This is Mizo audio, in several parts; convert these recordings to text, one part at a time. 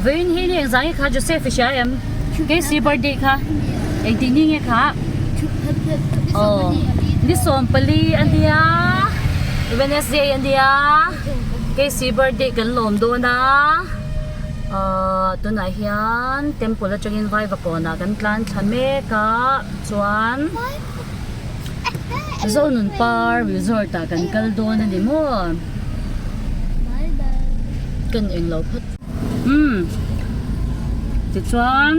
Vawiin hi ni engzah nge kha Joseph i hria em? Casey birthday kha engtik ni nge kha? Aw ni 14 a nia Wednesday a nia Casey birthday kan lawm dawn a ahh tunah hian temple atangin Vaivakawnah kan tlan thla mek a chuan Zonun par resort ah kan kal dawn a ni maw? Kan eng lo phawt. Umm tichuan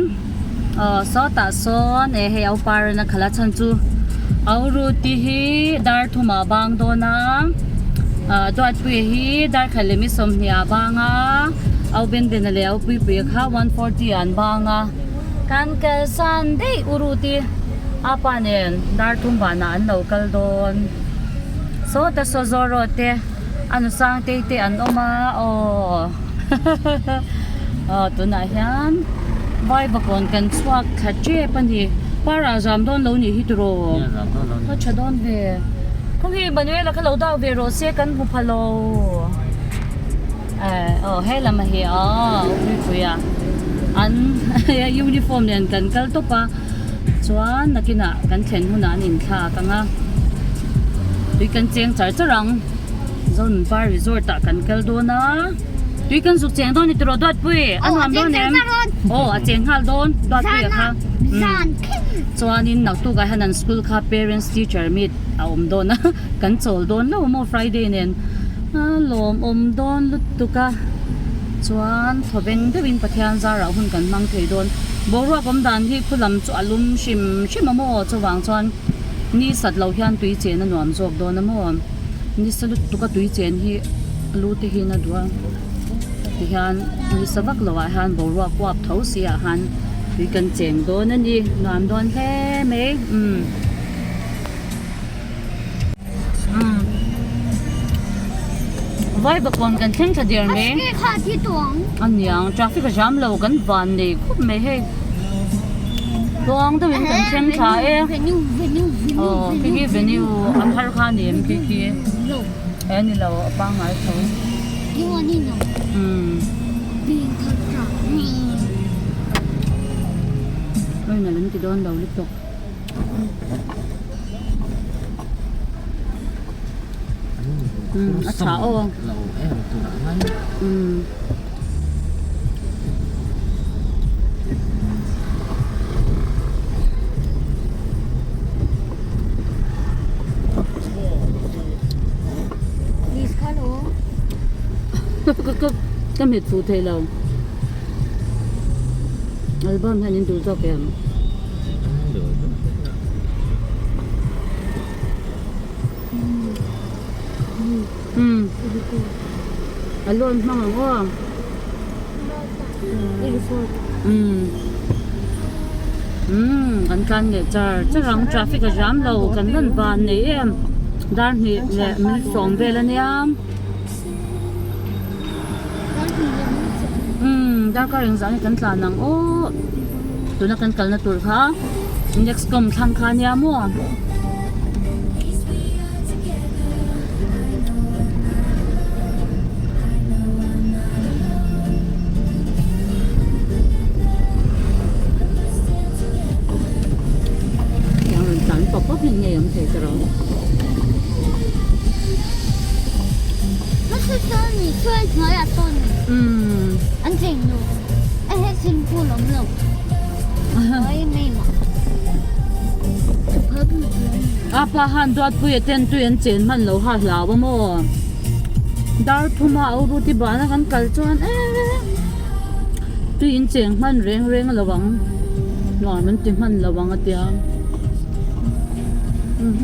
aw sawtah sawn eh hei au par a khalh a chhan chu au ruti hi dar thum ah a bang dawn a ah duatpuia hi dar khat leh mi 20 ah a bang a au benbena leh au puipuia kha 1:40 ah an bang a kan kalsan daih u ruti. A pa nen dar thum vanah an lo kal dawn. Sawta saw zawr rawh te a nu Sangtei te an awm a aw aw tunah hian Vaivakawn kan chhuak thla tep a ni. Parah zam dawn lo nih hi tiraw? A tha dawn ve. Khawnge Manuela kha lo dau ve rawh se kan hmu pha lo. Eh aw helam a hi aw puipui a an uniform nen kan kal tawp a chuan nakinah kan thlen hunah an inthlak ang a tui kan cheng char char ang Zonunpar resort ah kan kal dawn a tui kan zuk cheng dawn ni tiraw Duatpui a nuam dawn em aw a cheng nghal dawn Duatpui a kha chuanin naktuk ah hian an school kha parents teacher meet a awm dawn a kan chawl dawn lo maw Friday nen. A lawmawm dawn lutuk a, chuan thawveng deuhin Pathian zarah hun kan hmang thei dawn. Boruak awm dan hi khu lam chu a lum hrim hrim a maw? Chuvang chuan ni sat loh hian tui chen a nuam zawk dawn a maw? Ni sa lutuk a tui chen hi lu te hian a duh a, tihian ni sa vak loh ah hian boruak uap tho si ah han tui kan cheng dawn a ni, nuam dawn hle mai umm. Vaivakawn kan thleng thla der mai a niang traffic a jam lo kan van nei khup mai hei tluang deuhin kan thleng thla e aw khi khi venue a thar kha a ni em khi khi e ni lo a pangngai tho umm rin a ti dawn lo lutuk. A tha aw umm ka hmet fuh thei lo album hian in duh zawk em. Umm a lawn hmang ang aw umm umm kan tlan leh char char ang traffic a jam lo kan rawn van nei em dar hnih leh minute sawm vel ania umm darkar engzah nge kan tlan ang aw tuna kan kalna tur kha next com thlang kha ania maw. Tiang rawn tlan pawp pawp hi ngei awm thei ta rawh. A pa han duatpui a ten tui an chen hman lo ha hlau a maw dar thuma a ruti bana kan kal chuan eee tui in cheng hman reng reng lo ang nuam an ti hman lo ang a tia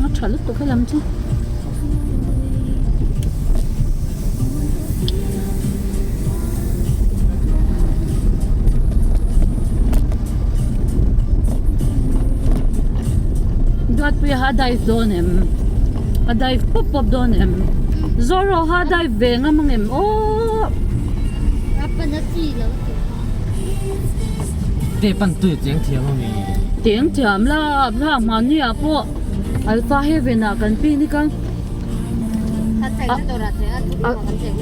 a tha lutuk helam chu. Duatpuia ha dive dawn em a dive pawp pawp dawn em Zoro ha dive ve ngam ang em aww Cheng thiam la thla hmani ah pawh Alpha Heaven ah kan picnic a.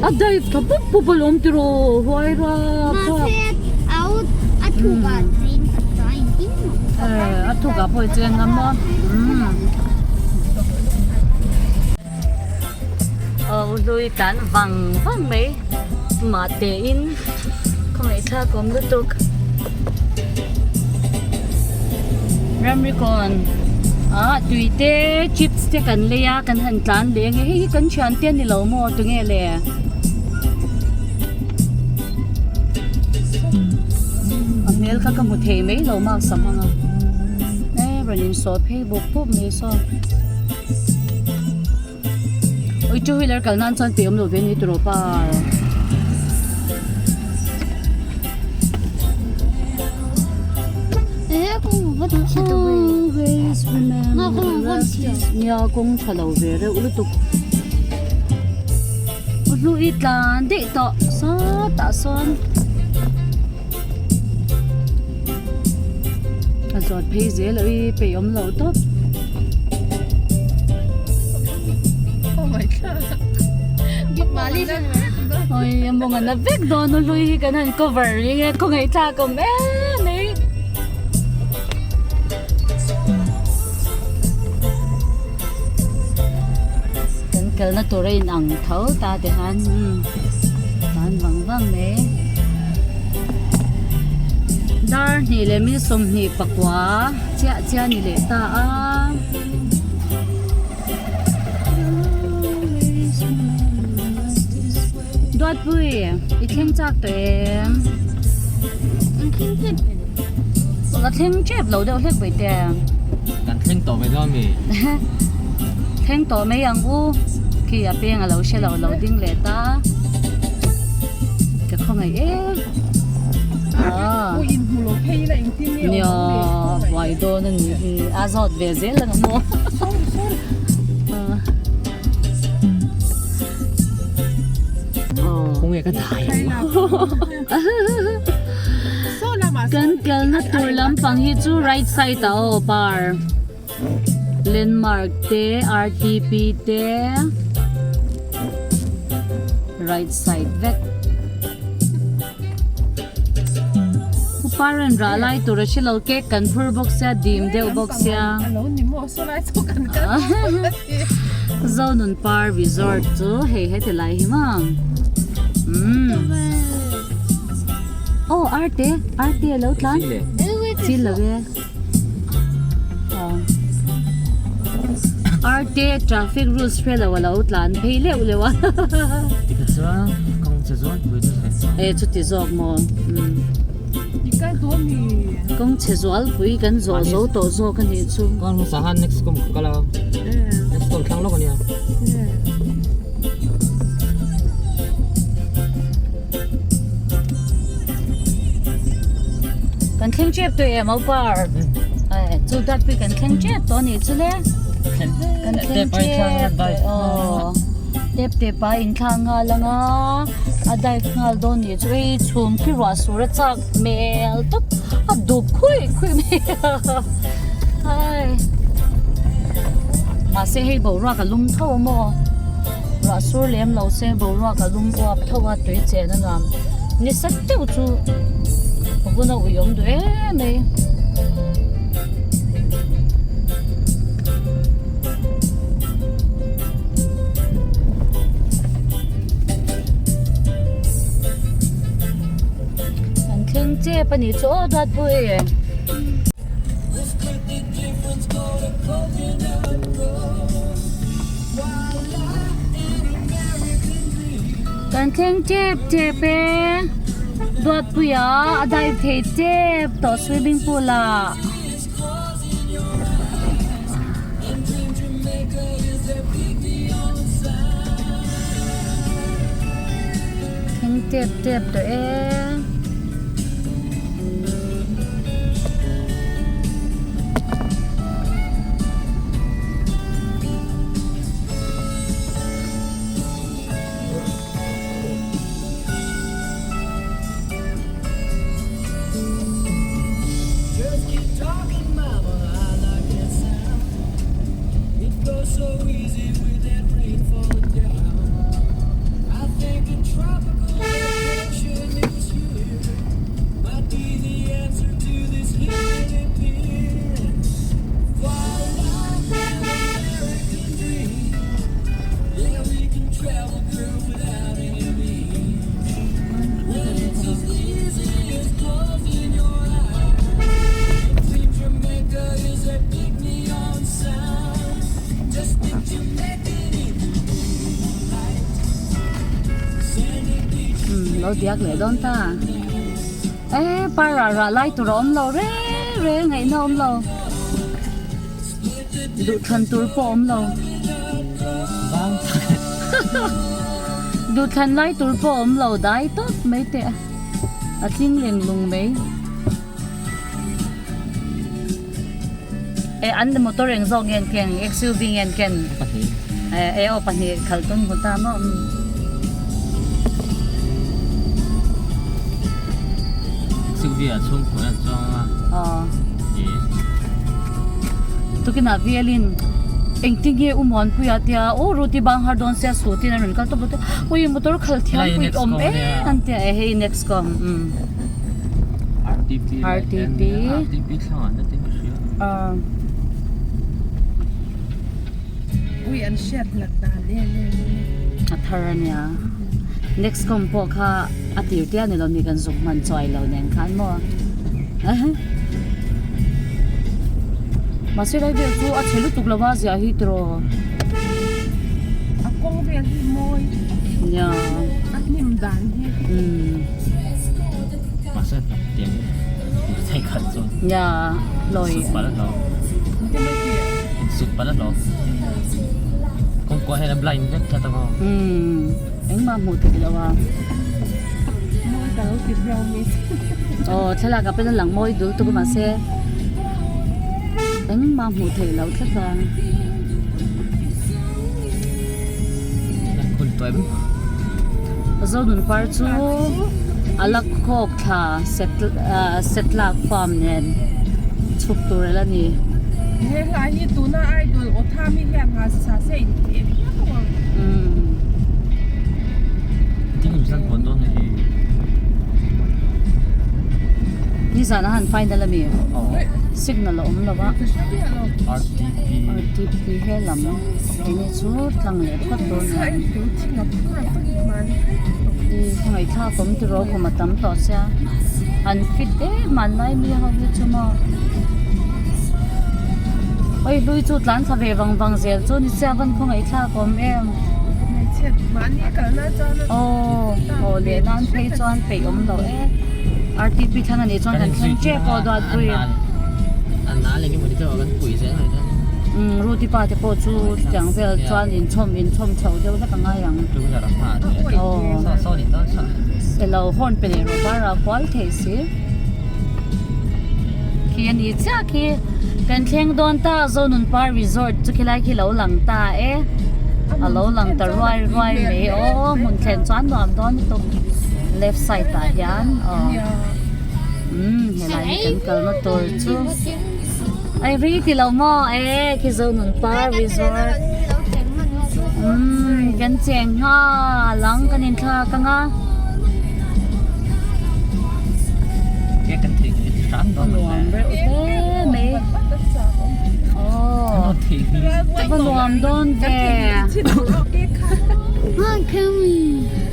A dive tha pup pup alawm tiraw huai rap rap. A thukah pawh i cheng ngam maw? Aw hlui tlan vang vang mai mah tein khawngaihthlak awm lutuk ramri kawn ah tui te chips te kan lei a kan han tlan leh ange hei hi kan thian te a ni lo maw tunge le. A hmel kha ka hmu thei mai lo mask a hmang a e rawn insawh phei bawp bawp mai saw ui two wheeler kal nan chuan tih awm lo ve ni tiraw pa. Nia kawng tha lo ve reuh lutuk. Hluih tlan daih tawh sawtah sawn a zawt phei zel a ui peih awm loh tawp. Oi a mawng a na vek dawn a hlui hi kan han cover reng e khawngaihthlak awm em mai. Kan kalna tur a in ang tho ta ti khan umm tan vang vang mai dar hnih leh mi 24 chiah chiah a ni leh ta a. Duatpui i thleng chak tawh em? La thleng tep lo deuh hlek vawi te. Kan thleng tawh mai dawn mi? Thleng tawh mai ang u. Khi a peng a lo hre lo lo ding leh ta. Ka khawngaih em. Ah. Nia buai dawn a ni hi. A zawt ve zel ang maw. Khawnge ka dai ang. Kan kalna tur lampang hi chu right side ah aw par landmark te R_T_P te right side vek par an rah lai tur a hrelo cake kan phur bawk sia dim deuh bawk sia Zonun par resort chu hei heti lai hi maw umm. Aw arte arte a lo tlan chil lo e arte traffic rules hre lo a lo tlan phei leuh leuh a tikha chuan kawng che zual pui chu e chuti zawk maw kawng che zual pui kan zawh zo tawh zawk a nih chu kawng hmasa han next kum ka kal a next kum thlang lawk a nia. Kan thleng tep tawh em Alpar? Chu dat pui kan thleng tep tawh anih chu le. Kan thleng tep tawh aw. Tep tep a inthla nghal anga a dive nghal dawn nih chu hei chhum khi ruah sur a chak hmel tawp a dup khuih khuih mai a. Hai. Mahse hei boruak a lum tho a maw? Ruah sur lem lo se boruak a lum uap tho a tui chen a nuam ni sat deuh chu a hun a ui awm duh em mai. Kan thleng chep a nih chu aw Duatpui. Kan thleng tep tep e Duatpuia a dive thei tep tawh swimming pool ah. Thleng tep tep tawh e. Lo diak leh dawn ta. E par rah rah lai tur a awm lo reng reng ngaihna a awm lo. Duhthlan tur pawh a awm lo. Duhthlan lai tur pawh a awm lo dai tawp mai teh a. A tling leng lung mai. E an motor eng zawk nge an keng XUV nge an ken? Pahnih. E e aw pahnih khalh tum hmu ta maw umm. XUV ah chhungkua an chuang a. Aw. E. Tukinah velin engtin nge u Muanpuia tia aw Ruti bang har dawn sia sutin a rawn kal tawp tawp a ui motor khalh thiam pui awm em an tia e hei Nexcom umm. RTP RTP RTP thlang an tin ka hria. Aw. Ui an hriat hlat dan em em a thar ania Nexcom pawh kha a tir tia ni lo mi kan zuk hman chuai lo nen khan maw mahse lai vel chu a chhe lutuk lo a ziah hi tiraw a kawng vel hi mawi nia a hnim dan hi umm mahse hnawk tiang thei khat chuan nia hlawi sut palh a hlo sut palh a hlo kawngkuah hian a blind vek tlat a maw umm engmah hmuh theih loh a mawi ka lo ti viau mai aw thlalak ah pawh hian a lang mawi dul tuk a mahse engmah hmuh theih loh tlat a. Zonun par chu a la khawk thla setlak farm nen chhuk tur a la ni. He hla hi tuna idol aw tha mi hian ha sa se in ti em viau ang. Nizan a han final a mi? Signal a awm lo a. RTP he lam enge chu tlang leh phawt dawn a ni. Ngaihthlak awm tiraw kum a tam tawh sia an fit em an lai mi ho hi chu maw oi hlui chu tlan thla ve vang vang zel chu ni sia van khaw ngaihthlak awm em aw aw leh nan phei chuan peih awm loh e RTP thlang a nih chuan kan thleng tep pawh duat pui umm Ruti pa te pawh chu chutiang vel chuan inchhawm inchhawm chho deuh hlek a ngai ang aw elo horn pe leh rawh bar ah kual theih si khi a ni chiah khi kan thleng dawn ta Zonun Par Resort chu khilai khi lo lang ta e a lo lang ta ruai ruai mai aw hmun thlen chuan nuam dawn lutuk left side ah hian aw umm helai hi kan kalna tur chu ai ri ti lo maw e khi Zonun Par Resort umm kan cheng nghal ang kan inthlak ang a. Nuam reuh hle mai aw va nuam dawn ve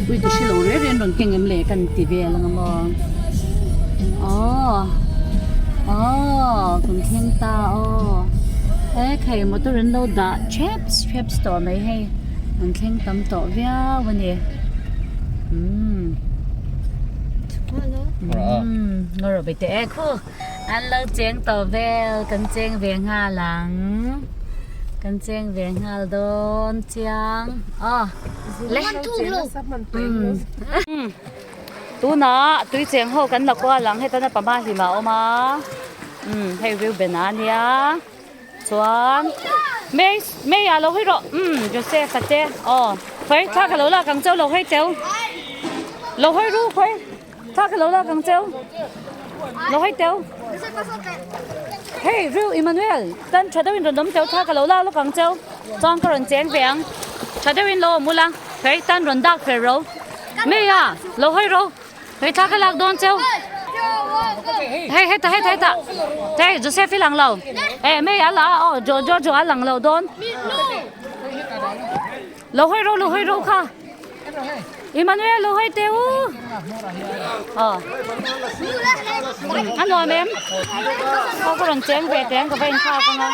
ui ka hrelo reng reng rawn keng em le kan ti vel ang maw aw aw kan thleng ta aw he khai motor an lo dah thep thep tawh mai hei an thleng tam tawh viau a ni umm. An lo cheng tawh vel kan cheng ve nghal ang kan cheng ve nghal dawn chiang aw le tunah tui cheng ho kan la kual ang hetana pama hlim a awm a umm hei Reuben a nia chuan May May ah lo hawi rawh umm Joseph a te aw khawi thla ka lo lak ang cheu lo hawi teu lo hawi ru khawi. Thla ka lo lak ang cheu. Lo hawi teu. Hey, Rew Emmanuel, tan tha deuhin rawn awm teu thla ka lo lak lawk ang cheu. Chuan ka rawn cheng ve ang. Tha deuhin lo awm ula. Hei, tan rawn dak fer ro. Mei a, lo hawi ro. Hei, thla ka lak dawn cheu. Hei, heta, heta, heta. Hei, Joseph i lang lo. Eh, Mei a la a, aw, Jo, Jo, Jo a lang lo dawn. Lo hawi ro, lo hawi ro kha. Emmanuel lo hawi teh u. Aw. A nuam em? Aw ka rawn cheng ve teh ang ka va inthlak ang a.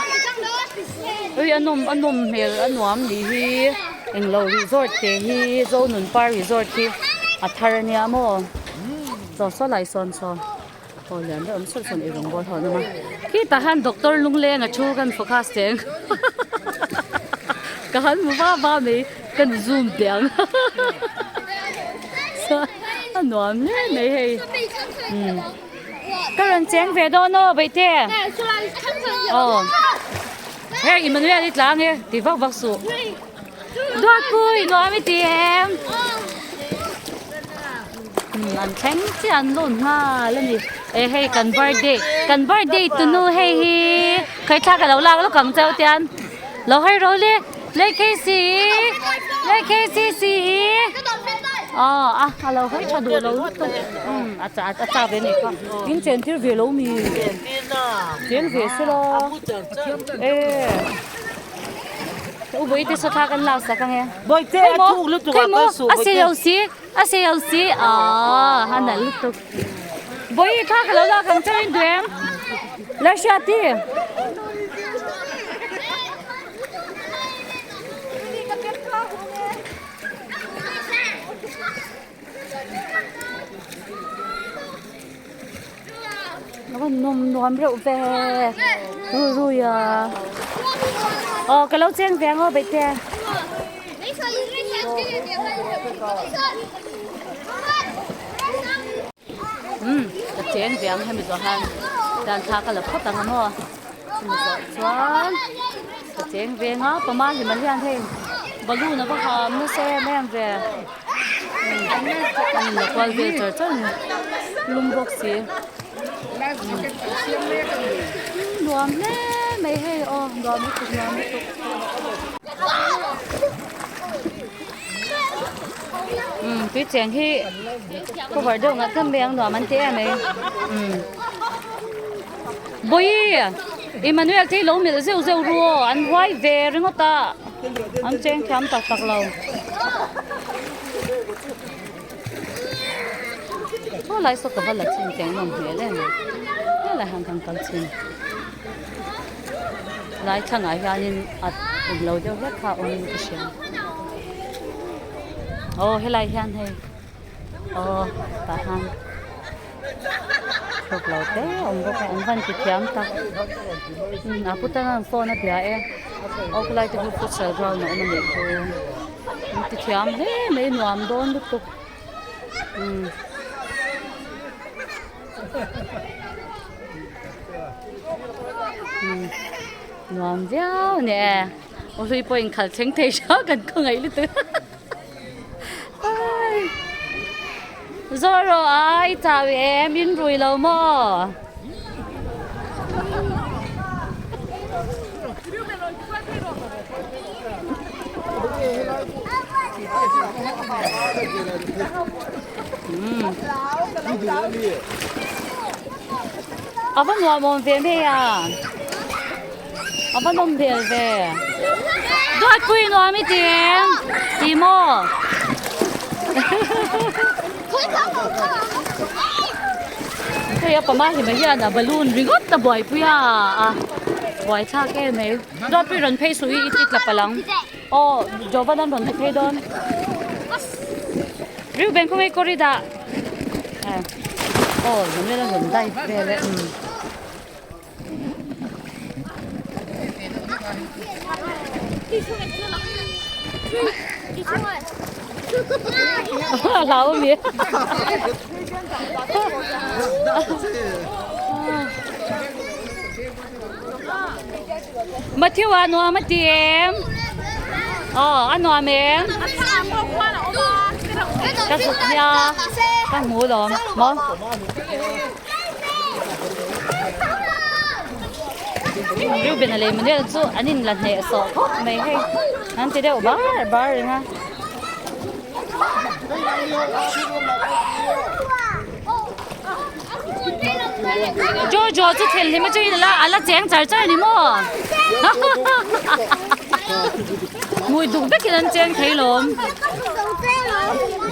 Ui a nawm a nawm hmel a nuam nih hi. Englo resort te hi Zonun Par resort hi. A thar ania maw chaw saw lai sawn saw aw lian deuh awm sawn sawn ei rawng bawl ho an awm a khitah hian doctor lungleng a thu kan focus teng ka han hmu va va mai kan zoom teh ang a nuam hle mai hei umm ka rawn cheng ve dawn aw baihte aw hei Emmanuel i tlang e ti vak vak suh. Duatpui nuam i ti em? An thleng chiah an lawn nghal a ni. E hei kan birthday kan birthday tunu hei hi khaithla ka lo lak lawk ang chauh tian lo hawi ro le le KC le KCC aw a a lo hawi tha duh lo lutuk umm a chah a chak ve a nih kha in chen tir ve lo mi chen ve se la e. U Bawihte saw thla kan lak sak ange. Bawihte a thuk lutuk a kal suh Bawihte. A sei lo si, a sei lo si. Aaa a nalh lutuk. Bawihte thla ka lo lak ang chauh in duh em? La hriat i. Nó còn nuam rượu về Rui rui à Ờ cái lâu trên về ngô bệ tè Ừ, cái chén vàng hay mình rồi han Dan tha ka la phot ang mo Chumi zawh chuan ka cheng ve nga pama hi man hian hei balloon a va ham nasa em em ve an in la kual vel char char a ni lum bawk si nuam hle mai hei aw nuam lutuk nuam lutuk. Umm tui cheng hi cover deuh nghat nghat mai ang nuam an ti em mai umm. Bawi! Emmanuel te hi lo melh zeuh zeuh ru aw, an huai ve ringawt a, an cheng thiam tak tak lo. Thaw lai saw ka va la chin teng nawm hmel em mai, helai han kan kal chin. Lai thlangah hianin a awm lo deuh hlek kha awmin ka hria. Aw helai hian hei aw tah hian. Thawk lo te awm bawk a an van ti thiam tak a putan an phone a bia e aw khulai te khu futsal ground a awm a nih chu an ti thiam hle mai nuam dawn lutuk umm. Nuam viau a ni e aw hlui pawh inkhalh thleng thei hrang kan khawngaih lutuk. Zawh rawh a i chau em in rui lo maw? A va nuam awm ve mai a. A va nawm hmel ve. Duatpui nuam i ti em? Ti maw? Hei a pama hi mai hian a balloon ringawt a buaipui a a buai thlak em mai. Duatpui rawn phei suh i i tla palh ang. Aw Jovan an rawn ti phei dawn. Reuben khawnge kawr i dah? Aw Manuel an rawn dive vel e. Hlau mi. Matthew a nuam a ti em? Aw a nuam em? Ka zuk nia ka hmu lawm maw? Reuben a lei Manuel chu an in la hneh sawh khawp mai hei an ti deuh bar bar reng a. Jojo chu thil hlim atangin ala ala cheng char char a ni maw? Hmui duk vekin an cheng thei lawm.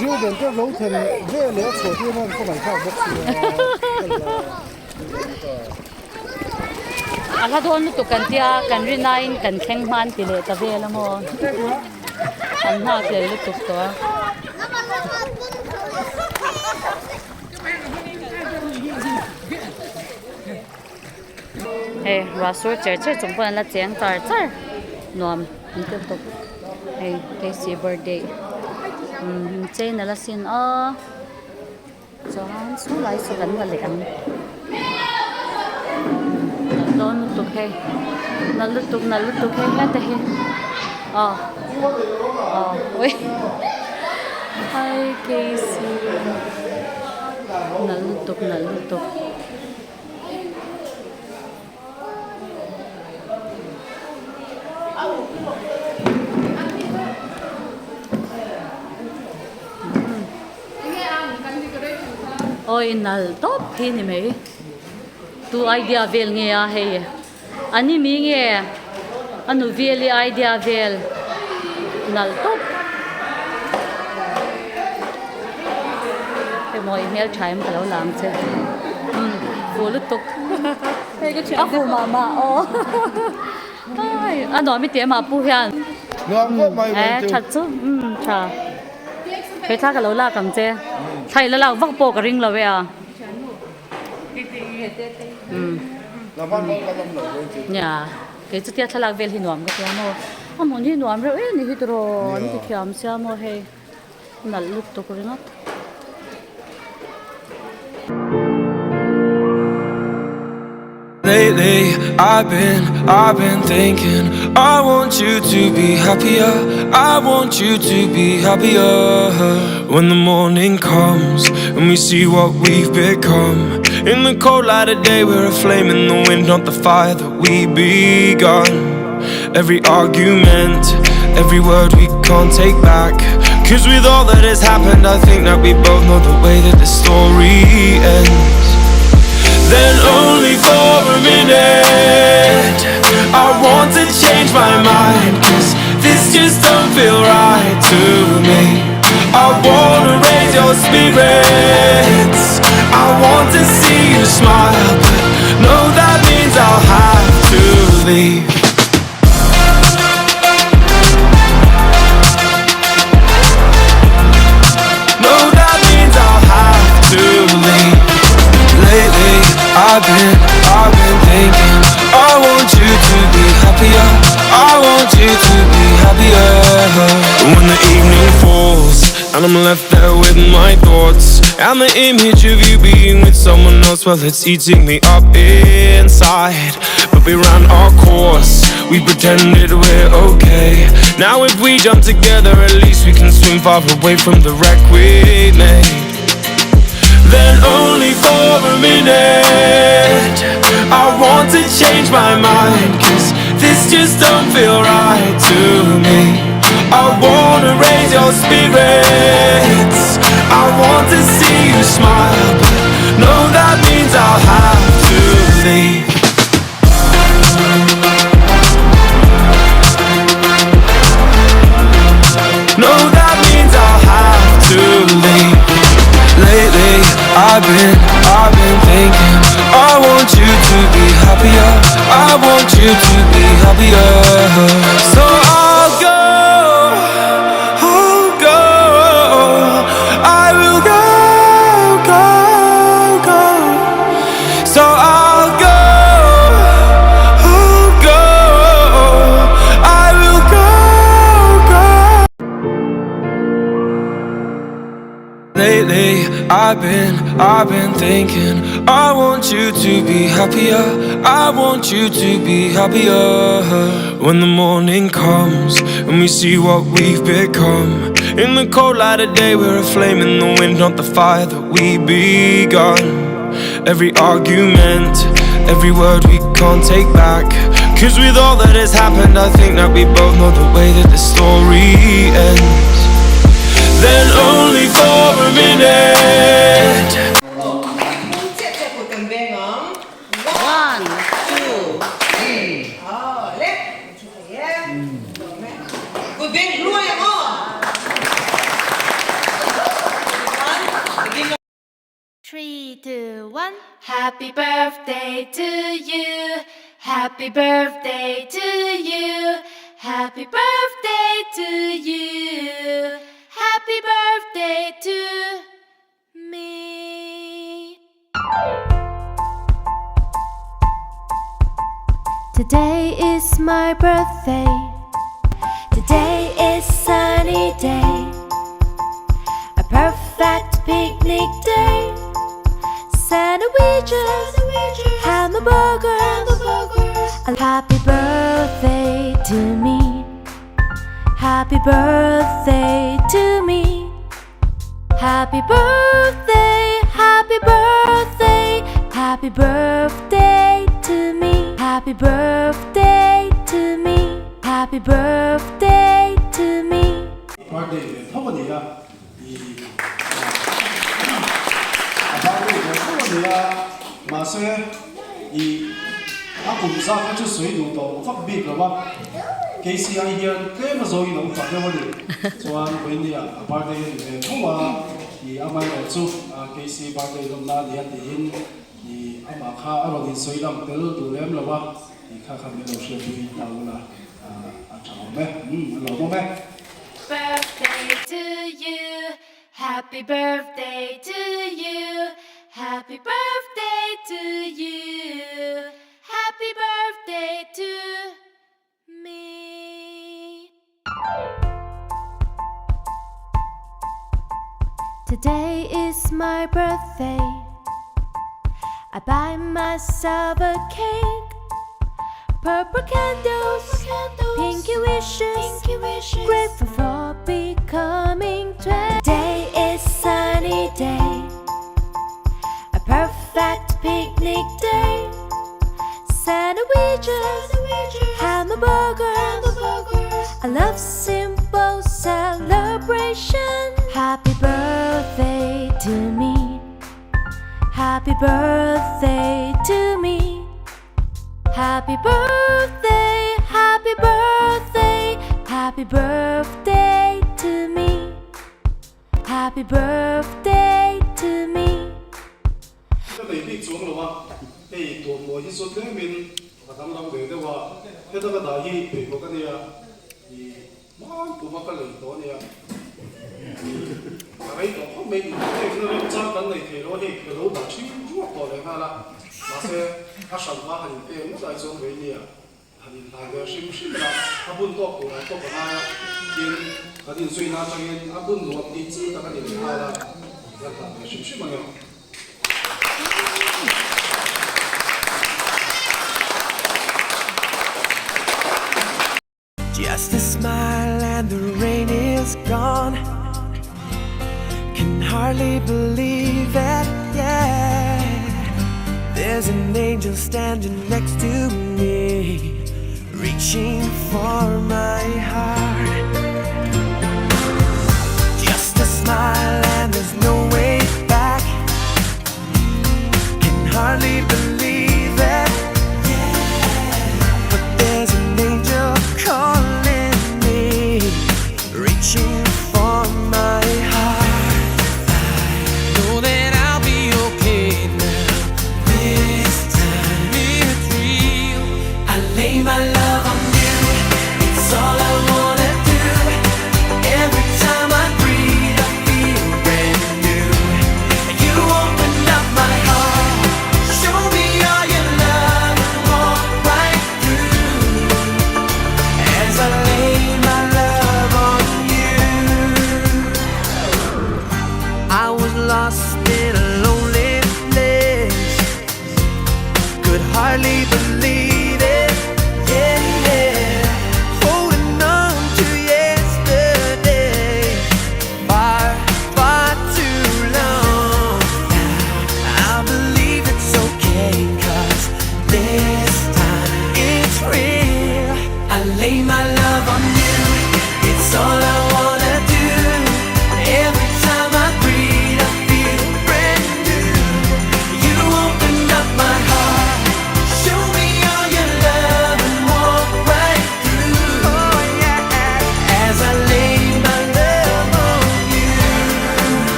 Reuben te lo thlen ve leh a chhuah tir hian ka ngaihthlak bawk si a. A hla dawn lutuk kan tia kan rinaiin kan thleng hman ti leh ta vel a maw? An nghak hlel lutuk tawh a. Hei ruah sur cher cher chung pawn an la cheng char char nuam an ti tawp hei Casey birthday umm chei nalh asin aw chuan saw lai saw kan la leh ang nalh dawn lutuk hei nalh lutuk nalh lutuk hei heta hi aw aw ui hi Casey nalh lutuk nalh lutuk. Awi nal tawp khi ni mai tu idea vel nge a hei ani mi nge a nu veli idea vel nal tawp emaw i hmel tha em ka lo lang che umm fuh lutuk a fuh mah mah aw a nuam i tih em ah pu hian e that chu umm tha he thla ka lo lak ang che thla i la lak vak pawh ka ring lo e a umm nia kei chutia thlalak vel hi nuam ka tia maw a hmun hi nuam reuh em ni hi tiraw an ti thiam sia maw hei nalh lutuk ringawt. Lately I've been I've been thinking I want you to be happier I want you to be happier When the morning comes and we see what we've become In the cold light of day we're a flame in the wind not the fire that we begun Every argument, every word we can't take back Cause with all that has happened I think that we both know the way that the story ends Then only for a minute I want to change my mind Cause this just don't feel right to me I wanna raise your spirits I want to see you smile But no that means I'll have to leave No that means I'll have to leave Lately I've been, I've been thinking I want you to be happier I want you to be happier When the evening falls And I'm left there with my thoughts And the image of you being with someone else Well, it's eating me up inside But we ran our course We pretended we're okay Now if we jump together At least we can swim far away from the wreck we made Then only for a minute I want to change my mind Cause this just don't feel right to me I wanna raise your spirits I want to see you smile But no, that means I'll have to leave No, that means I'll have to leave Lately, I've been, I've been thinking I want you to be happier I want you to be happier So I'll go, I'll go I will go, go, go So I'll go, I'll go I will go, go Lately, I've been, I've been thinking I want you to be happier I want you to be happier When the morning comes And we see what we've become In the cold light of day We're a flame in the wind Not the fire that we begun Every argument Every word we can't take back Cause with all that has happened I think that we both know the way that the story ends Then only for a minute One, two, 3, 2, 1. Happy birthday to you. Happy birthday to you. Happy birthday to you. Happy birthday to me. Today is my birthday. Today is sunny day. A perfect picnic day. Sandwiches, hamburgers. A happy birthday to me. Happy birthday to me. Happy birthday, happy birthday, happy birthday to me. Happy birthday to me. Happy birthday to me. Birthday ve tho a ni a, i a birthday ve tho a ni a, mahse i a kum zat kha chu sawi duh tawh vak bik lo a, KCI hian tlem a zawngin a upa deuh a ni, chuan vawinia a birthday a ni ve tho a, i amaherawh chu KC birthday lawmna a ni a tiin i amah kha a rawn insawi lang tel duh lem lo a, i kha kha min lo hriatpui ta ula a tha awm e, a lawmawm e. Birthday to you, happy birthday to you, happy birthday to you, happy birthday to me. Today is my birthday. I buy myself a cake. Purple candles, pinky wishes, grateful for becoming 20. Today is sunny day, a perfect picnic day. Sandwiches, hamburgers. I love simple celebration. Happy birthday to me. Happy birthday to me. Happy birthday, happy birthday, happy birthday to me. Happy birthday to me. Ka nei bik chuang lo a, hei tuammawi hi chu tlemin ka danglam ve deuh a, heta ka dah hi pheikhawk a nia, i hman puma ka lei tawh a nia, i ka rei tawh khawp mai, inpekna remchang kan nei thei lo a, hei ka lo dah thin ruak tawh leh nghal a, mahse a hran hma han inpek ngawt ai chuan vei nia, han inhlai ve hrim hrim la, a bun tawk tur an tawk a ngai a, tin kan inzuina atangin a bun nuam tih chi tak a ni leh nghal a, kan hlan ve hrim hrim a ni. Just a smile and the rain is gone Can hardly believe it, yeah There's an angel standing next to me Reaching for my heart Just a smile and there's no way back Can hardly believe it, yeah But there's an angel calling me Reaching for my heart I know that I'll be okay now This time it's real I lay my love on you It's all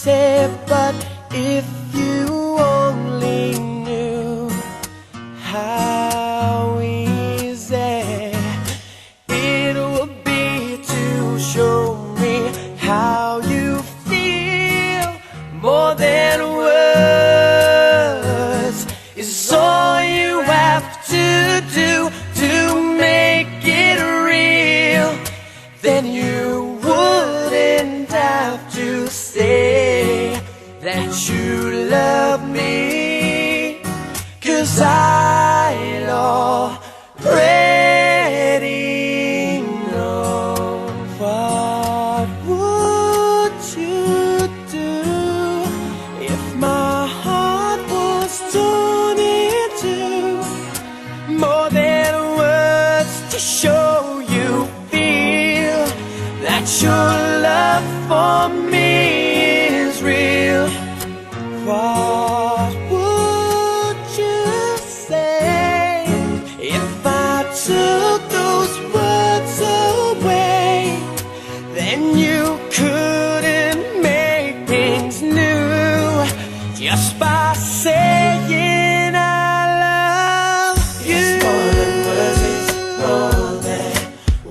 say, but if you only knew how easy it would be to show me how you feel more than words is all you have to do to make it real. Then you wouldn't have to say that you love me. Cause I'd already know what would you do if my heart was torn in two more than words to show you feel that your love for me is real. What would you say if I took those words away? Then you couldn't make things new just by saying I love you. It's more than words, it's more than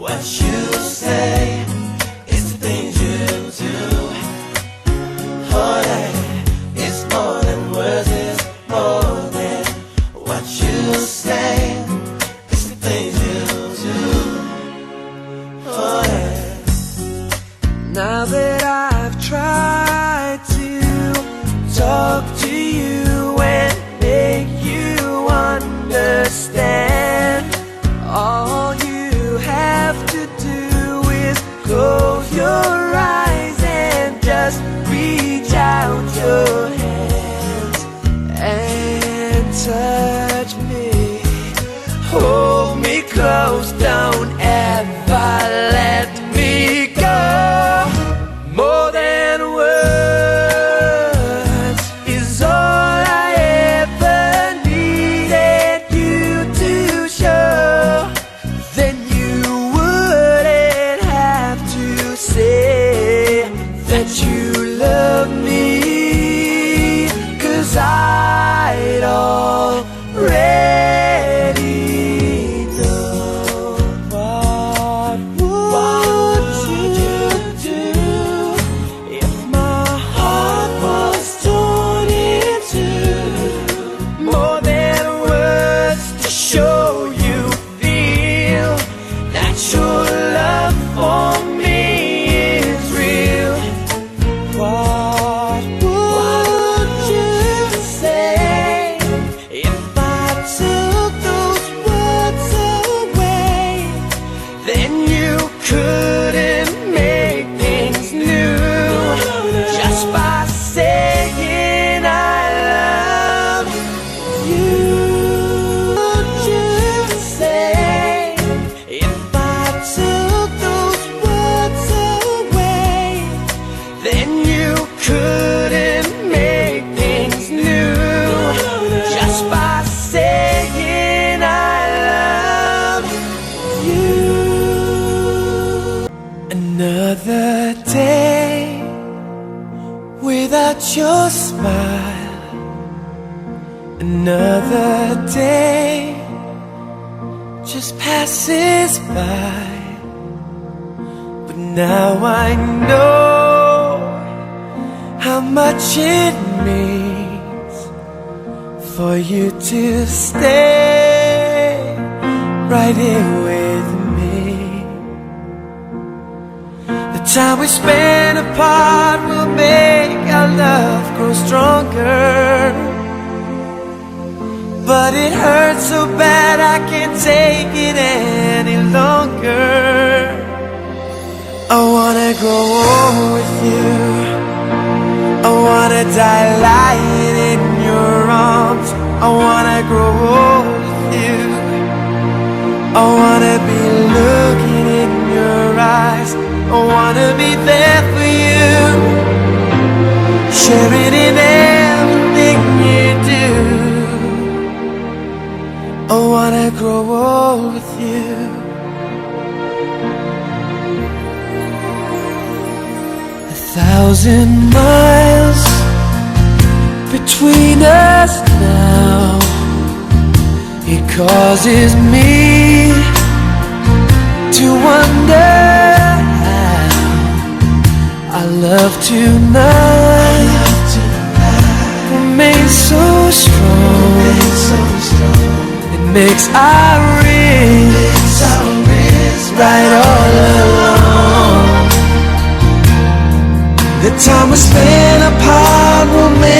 what you say. It's the things you do. Oh, yeah. It's more than words, it's more than what you say. It's the things you do. Oh, yeah. Now that I've tried to talk to you and make you understand, all you have to do is close your eyes and just reach out your hands and touch me. Hold me close, don't ever let me go. More than words is all I ever needed you to show. Then you wouldn't have to say that you love me. Cause I'd already know what would you do if my heart was torn in two? More than words to show you feel that your love for me is real. What would you say if I took those words away? Then you couldn't make things new just by saying I love you. Would you say if I took those words away? Then you couldn't make things new just by saying I love you. Another day without your smile. Another day just passes by. But now I know how much it means for you to stay right here with me. The time we spend apart will make our love grow stronger. But it hurts so bad I can't take it any longer. I wanna grow old with you. I wanna die lying in your arms. I wanna grow old with you. I wanna be looking in your eyes. I wanna be there for you, sharing in everything you do. I wanna grow old with you. A Thousand miles between us now. It causes me to wonder how our love tonight remains so strong. It makes our wrists right all along. The time we spend apart will make